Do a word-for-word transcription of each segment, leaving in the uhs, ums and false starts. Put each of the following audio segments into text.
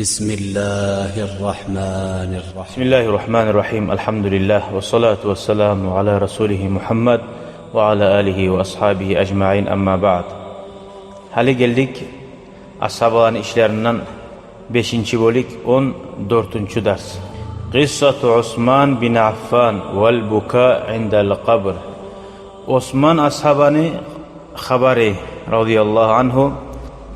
بسم الله الرحمن الرحيم. بسم الله الرحمن الرحيم. الحمد لله والصلاة والسلام على رسوله محمد وعلى آله وأصحابه أجمعين. أما بعد. Гьали гелдик асгьабаланы ишлеринден бешинчи бёлюк, он дёртюнчю дарс. قصة عثمان بن عفان والبكاء عند القبر. Осман асгьабаны хабары, رضي الله عنه,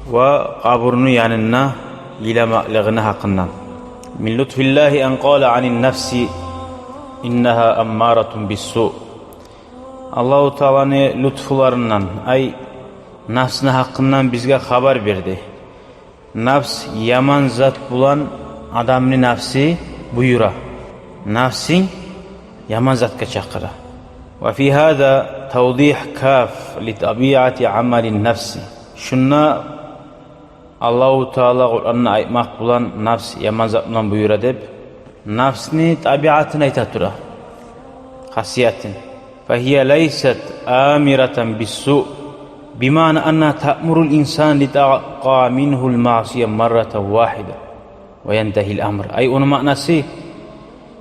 ва къабурну янында йыламакълыгъыны гьакъындан. من لطف الله أن قال عن النفس إنها أمارة بالسوء. Аллагьу Тааланы лутфуларындан, ай, нафсны гьакъындан бизге хабар берди. Нафс яман зат булан адамны нафси буюра. Нафсинг яман затгъа чакъыра. وفي هذا توضيح كاف لطبيعة عمل النفس. Шунда Аллагьу Таала Къуранда айтмакъ булан нафс яман зат булан буюра деп, нафсны табиатын айта тура, хасиятын. فهي ليست آمرة بالسوء بمعنى أنها تأمر الإنسان لتقع منه المعصية مرة واحدة وينتهي الأمر. Ай, ону маънасы,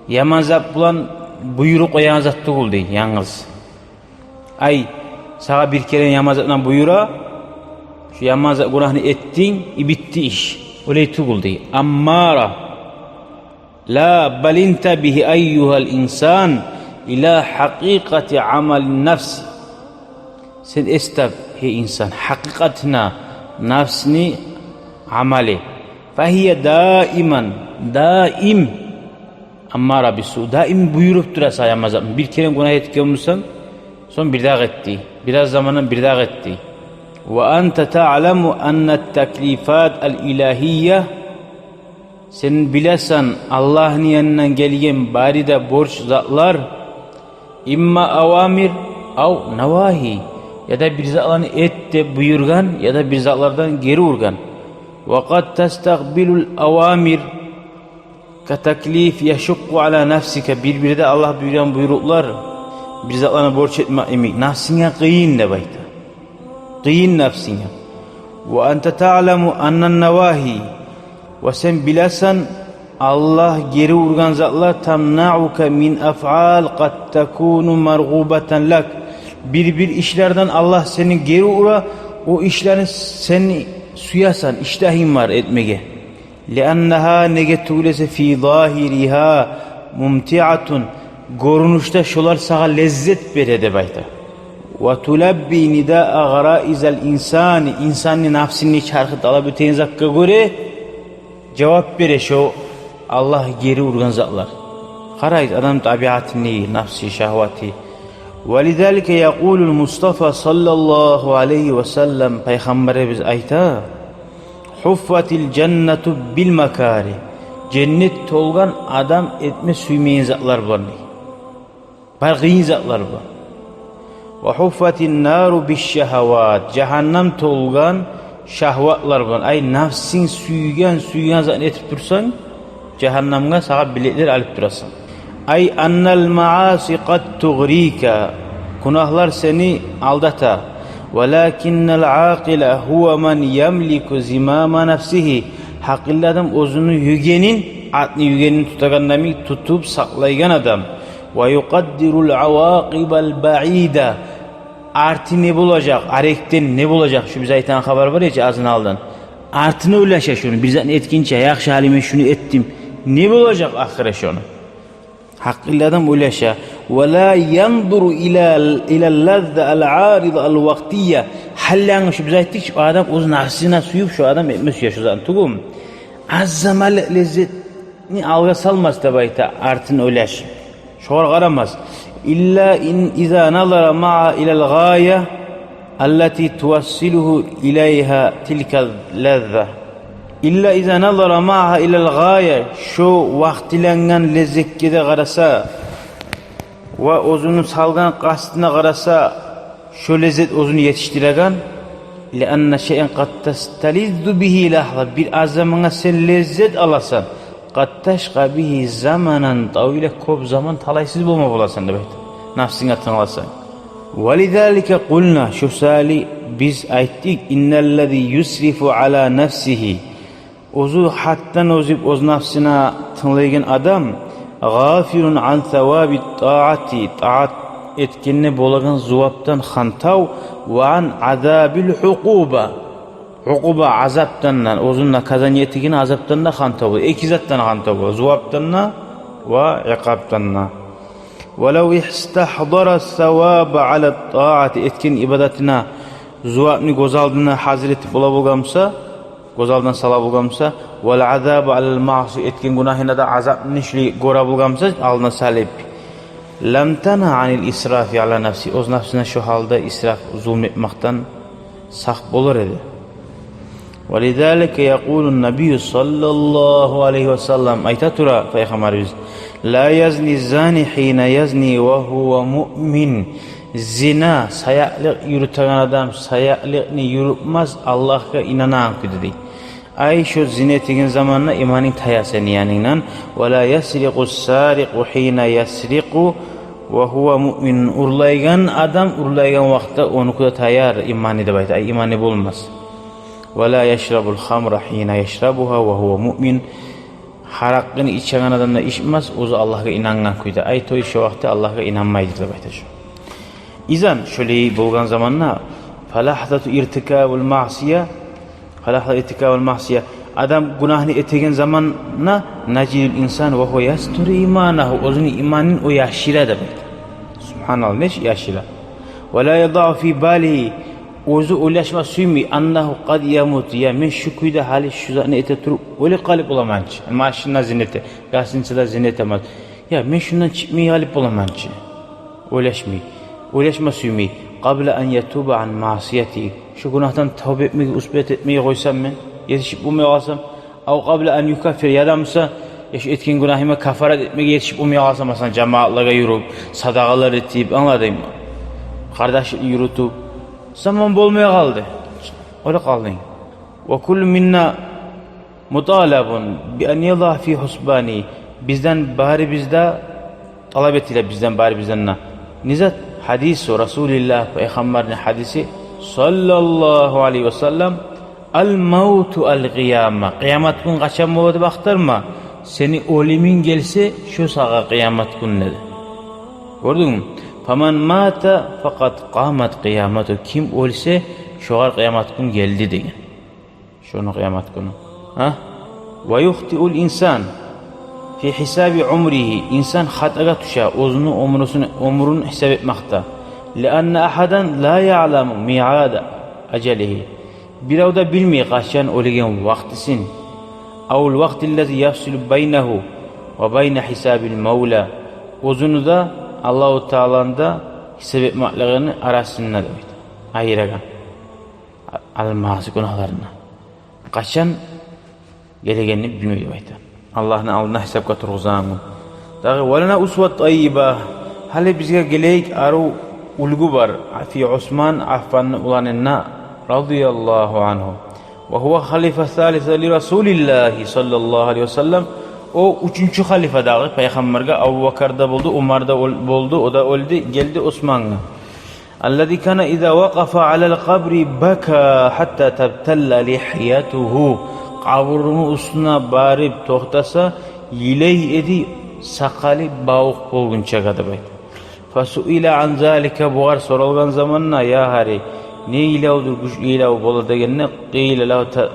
яман зат булан буюруп къоягъан зат тюгюл дей, янгыз. Ай, сагъа бир керен яман зат булан буюра, шу яман зат, гюнагьны этдинг, и битди иш. Олай тюгюл дей. Аммара. لا، بل انتبه أيها الإنسان إلى حقيقة عمل النفس. Сен эс тап, гьей инсан, гьакъыкъатына нафсны амалы. فهي دائما، даим, أمارة بالسوء, даим буюруп тура сагъа яман затны. Бир керен гюнагь этген бусанг, сонг бирдагъы этди. Бираз замандан бирдагъы этди. وأنت تعلم أن التكليفات الإلهية Сен билесен, Аллагьны янындан гелген бары да борч затлар имма авамир ав навагьи, яда бир затланы эт деп буюргъан, яда бир затлардан гери ургъан. وقد تستقبل الأوامر كتكليف يشق على نفسك. Бир-бирде Аллагь буюргъан буйрукълар бир затланы борч этмек йимик, нафсинге къыйын деп айта. Къыйын нафсинге. وأنت تعلم أن النواهي, ва сен билесен, Аллагь гери ургъан затлар تمنعك من أفعال قد تكون مرغوبة لك. Бир-бир ишлерден Аллагь сени гери ура, о ишлени сен сюесен, иштагьынг бар этмеге. لأنها, неге тюгюл эсе, في ظاهرها ممتعة, гёрюнюшде шолар сагъа леззет бере деп айта. وتلبي نداء غرائز الإنسان, инсанны нафсини чархы талап этеген затгъа гёре жавап бере шо Аллагь гери ургъан затлар. Къарайыз, адам табиатыны, нафси, шагьваты. ولذلك يقول المصطفى صلى الله عليه وسلم, Пайхаммарыбыз айта: حفت الجنة بالمكاره. Женнет толгъан адам этме сюймейген затлар булан дей. Бар къыйын затлар булан. وحفت النار بالشهوات. Жагьаннам толгъан шагьватлар булан. Ай, нафсинг сюйген, сюйген затны этип турсанг, жагьаннамгъа сагъа билетлер алып турасан. أي أن المعاصي قد تغريك. Гюнагьлар сени алдата. ولكن العاقل هو من يملك زمام نفسه. Гьакъыллы адам оьзюню югенин, атны югенин тутагъанда йимик тутуп сакълайгъан адам. ويقدر العواقب البعيدة. Арты не болажакъ, арекден не болажакъ, шу биз айтагъан хабар бар эди азын алдан. Артын ойлаша шону, бир затны этгинче, яхшы, гьали мен шуну этдим, не болажакъ ахыры шону? Гьакъыллы адам ойлаша. ولا ينظر إلى، إلى اللذة العارضة الوقتية. Гьали ангы шу биз айтдыкъ чы, адам оьз нафсына сююп, шу адам этме сюе шу затны тюгюлмю? Аз заманлыкъ леззетни алгъа салмас деп айта, артын ойлаш. Шогъар къарамас. إلا إن، إذا نظر معها إلى الغاية التي توصله إليها تلك اللذة. إلا إذا نظر معها إلى الغاية, шо вакътиленген леззетге де къараса, ва оьзюню салгъан къастына къараса, шо леззет оьзюню етишдиреген. لأن شيئا قد تستلذ به لحظة, бир аз замангъа сен леззет аласан. قد تشقى به زمنا طويلا, кёп заман талайсыз болма боласан деп айта, нафсынга тынгласанг. ولذلك قلنا, шо саялы биз айтдыкъ: إن الذي يسرف على نفسه Оьзю гьаддан озуп оьз нафсына тынглайгъан адам, гъафилун ан саваби ттаати, тагьат этгенде болагъан зувапдан хантав, ва ан азабил гьукъуба, гьукъуба азапдан да, оьзюн наказание этеген азапдан да хантав бола. Эки затдан хантав бола: зувапдан да ва икъабдан да. Валав истагьдара саваба ала ттаати, этген ибадатына зувапны гёз алдына гьазир этип бола болгъан буса, гёз алдына сала болгъан буса, вал азаба алал маъси, этген гюнагьына да азапны шулай гёре болгъан буса, алдына салып, ламтана анил исрафи ала нафси, оьз нафсына шо гьалда исраф, зулму этмекден сакъ болар эди. Вализалика якъулу ннабийю саллаллагьу алайгьи ва саллам, айта тура Пайхаммарыбыз: ла язни ззани гьина язни ва гьува муъмин. Зина, саякълыкъ юрютеген адам саякълыкъны юрютмес Аллагьгъа инанагъан кюйде, дей. Ай, шо зина этеген заманда иманынгны тая сени янынгдан. Ва ла ясрикъу ссарикъу гьина ясрикъу ва гьува муъмин. Урлайгъан адам урлайгъан вакътиде онуки де таяр иманы, деп айта. Ай, иманы болмас. Ва ла яшрабул хамра гьина яшрабугьа ва гьува муъмин. Гьаракъыны ичеген адам да ичмес, оьзю Аллагьгъа инангъан кюйде. Ай, то есть шо вакътиде Аллагьгъа инанмайдыр, деп айта шо. Изан, шолай болгъан заманда, фалахзату иртикабул маъсия, фалахзату иртикабул маъсия, адам гюнагьны этеген заманда, нажидул инсан ва гьува ястуру иманагьу, оьзюню иманын о яшыра, деп айта. Субгьаналлагь, нечик яшыра? Ва ла ядау фи балигьи, оьзю ойлашма сюймей, аннагьу къад ямут, я мен шу кюйде гьали шу затны эте туруп оьлюп къалып боламанчы. Машинда зина эте, гостиницада зина этеман. Я мен шундан чыкъмай къалып боламанчы. Ойлашмай, ойлашма сюймей. Къабла ан ятуба ан маъсиятигьи. Шу гюнагьдан тавба этмеге успеть этмей къойсам мен, етишип болмай къалсам, ав къабла ан юкаффира, яда буса, я шу этген гюнагьыма кафарат этмеге етишип болмай къалсам, масала, жамаатлагъа юрюп, садагъалар этип, англадынгмы? Къардашлыкъны юрютюп, заман болмай къалды. Оьлюп къалдынг. Ва куллу минна муталабун би ан ядаа фи гьусбани. Бизден барыбыз да талап этиле, бизден барыбыздан да. Не зат? Гьадису Расулиллагь, Пайхаммарны гьадиси, саллаллагьу алайгьи ва саллам: ал мавту ал къияма. Къыямат гюн къачан бола деп ахтарма. Сени оьлюмюнг гелсе, шо сагъа къыямат гюн, деди. Гёрдюнгмю? Фаман мата факъад къамат къиямату. Ким оьлсе, шогъар къыямат гюн гелди деген. Шону къыямат гюню. Гьа? Ва юхтиул инсан фи гьисаби умригьи. Инсан хатагъа тюше, оьзюню оьмрюсюн, оьмрюн гьисап этмекде. Лианна агьадан ла яъламу миъада ажалигьи. Бирев де билмей къачан оьлеген вакътисин. Авул вакътиллази яфсилу байнагьу ва байна гьисабил мавла. Оьзюню де, Аллагьу Тааланы да гьисап этмеклигини арасында, деп айта. Айырагъан. Ал маъси гюнагьларына. Къачан гелегенни билмей, деп айта. Аллагьны алдына гьисапгъа тургъузагъан гюн. Дагъы, ва лана усватун таййиба. Гьали бизге гелейик арив уьлгю бар. Фи Усман Аффанны уланында, радияллагьу ангьу. Ва гьува халифа салиса ли Расулиллагьи саллаллагьу алайгьи ва саллам. О уьчюнчю халифа дагъы Пайхаммаргъа. Абубакар да болду, Умар да ол-, болду, о да оьлдю, гелди Усмангъа. Аллази кана иза вакъафа алал къабри бака гьатта табталла лигьятугьу. Къабурну уьстюне барып токътаса, йылай эди, сакъалы бавукъ болгъунчагъа, деп айта. Фасуила ан залика, бугъар соралгъан заманда, я гьари, не йылавдур гючлю йылав бола дегенде, къила лагьу та-,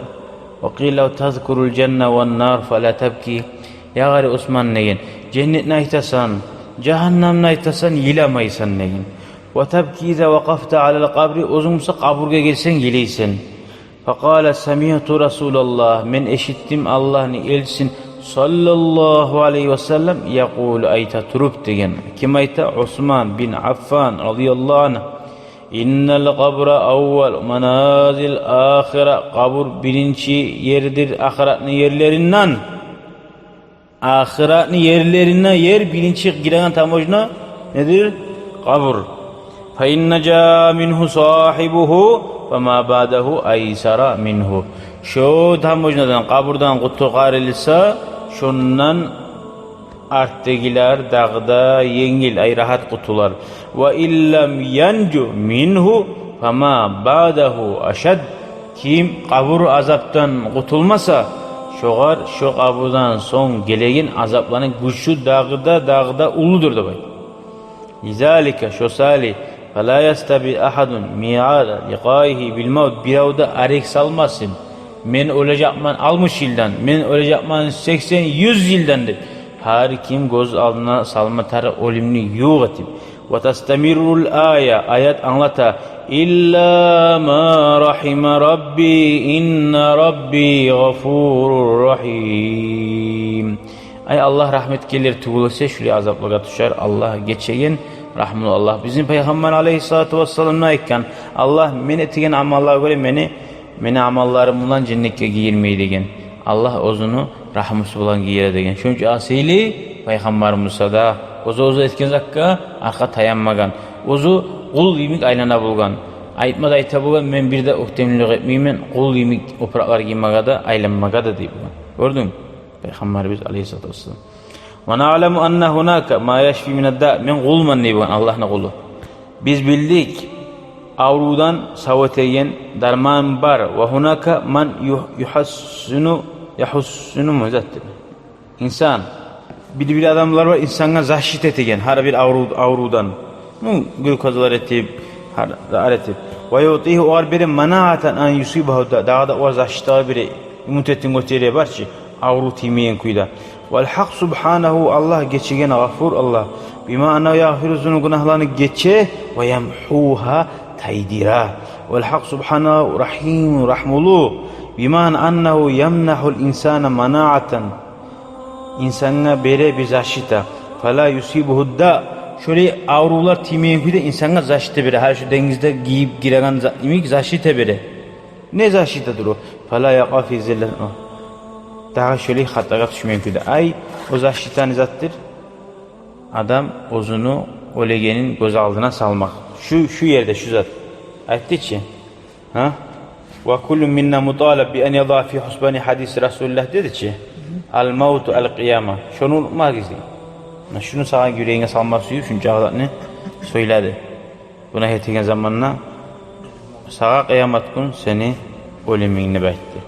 ва къила лагьу тазкурул жанна ван нар фала табки. Я гьари Усман, деген, женнетни айтасан, жагьаннамны айтасан, йыламайсан, деген. Ва табки иза вакъафта алал къабри, оьзюнг буса къабургъа гелсенг йылайсан. Факъала самиъту Расулаллагь, мен эшитдим Аллагьны элчисин саллаллагьу алайгьи ва саллам якъулу, айта туруп, деген. Ким айта? Усман бин Аффан радияллагьу ангьу. Иннал къабра аввалу маназилил ахира. Къабур биринчи ердир ахыратны ерлеринден. Ахыратны ерлеринден ер биринчи гиреген таможня недир? Къабур. Фа ин нажа мингьу сагьибугьу, фама баъдагьу айсара мингьу. Шо таможнядан, къабурдан къутгъарылса, шондан артдагъылар дагъы да енгил, ай, рагьат къутулар. Ва ин лам янжу мингьу, фама баъдагьу ашад. Ким къабур азапдан къутулмаса, Шогъар шо къабурдан сонг гелеген азапланы гючю дагъы да, дагъы да уллудур деп айта. Лизалика, шо саялы, фала ястабиъ агьадун миъада ликъаигьи бил мавт, бирев де арек салмасын: «Мен оьлежекмен алтмыш йылдан, мен оьлежекмен сексен, юз йылдан», – деп. Гьар ким гёз алдына салма тарыкъ оьлюмню ювукъ этип. Ва тастамиррул ая, аят англата: «Илла ма рахима Рабби, инна Рабби гъафурур рахим». Ай, Аллагь рагьмат этгенлер тюгюл эсе, шулай азаплагъа тюшер Аллагь гечеген, рагьмулу Аллагь. Бизин Пайхаммар алайгьиссалату вассалам не айтгъан? «Аллагь мен этеген амаллагъа гёре мени, мени амалларым булан женнетге гийирмей», – деген. Аллагь оьзюню рагьмусу булан гийире деген. Шону учун асили Пайхаммарыбыз да оьзю, оьзю этген затгъа аркъа таянмагъан. Оьзю къул йимик айлана болгъан. Айтма да айта болгъан: «Мен бир де оьктемлик этмеймен къул йимик опуракълар гиймеге де, айланмагъа да», – дей болгъан. Гёрдюнгмю? Пайхаммарыбыз алайгьиссалату вассалам. «Ва наъламу анна гьунака ма яшфи минад даъ». Мен къулман, дей болгъан, Аллагьны къулу. Биз билдик аврувдан сав этеген дарман бар. «Ва гьунака ман югь-, югьассину, югьассину», – му зат деп. Инсан, бир-бир адамлар бар, инсангъа защита этеген гьар бир аврув-, аврувдан. Ну, глюкозалар этип, гьар, гьар этип. «Ва юътигьи», огъар бере, «манаъатан ан юсибагьу даъ», дагъы да огъар защита бере, иммунитетин гётере, барчы, аврув тиймеген кюйде. «Вал гьакъ субгьанагьу», Аллагь гечеген, гъафур Аллагь. «Бима аннагьу ягъфиру зунуб», гюнагьланы гече, «ва ямгьугьа», тайдыра. «Вал гьакъ субгьанагьу рагьиму», рагьмулу. «Бима аннагьу ямнагьул инсана манаъатан», инсангъа бере бир защита. «Фала юсибугьуд даъ», шолай аврувлар тиймеген кюйде инсангъа защита бере. Гьали шо денгизде гийип гиреген за-, йимик защита бере. Не защитадыр о? «Фала якъа фи зиллин». Дагъы шолай хатагъа тюшмеген кюйде. Ай, о защита не затдыр? Адам оьзюню оьлегенин гёз алдына салмакъ. Шу, шу ерде шу зат. Айтды чы. Гьа? «Ва куллу минна муталаб би ан ядаъа фи гьусбани гьадиси Расулиллагь», – деди чи. «Ал мавту ал къияма». Шону унутмагъыз дей. Муна шуну сагъа юрегинге салма сююп, шунча затны сёйледи. Гюнагь этеген заманда сагъа къыямат гюн сени оьлюмюнг деп айтды.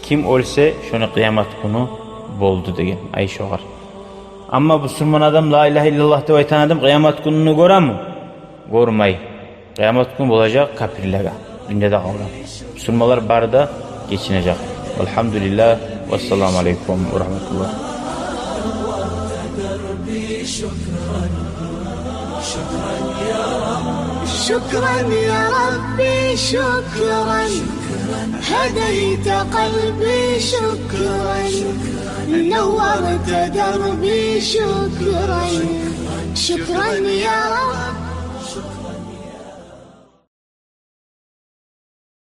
Ким оьлсе, шону къыямат гюню болду деген. Ай шогъар. Амма бусурман адам, ла илагьа иллаллагь деп айтагъан адам къыямат гюнню гёреми? Гёрмей. Къыямат гюн болажакъ капирлеге, дюньяда къалгъан. Бусурманлар бары да гечинежек. Валгьамдулиллагь, вассаламу алейкум ва рагьматуллагь. شكرا يا ربي، شكرا، هديت قلبي، شكرا، نورت دربي، شكرا، شكرا يا رب.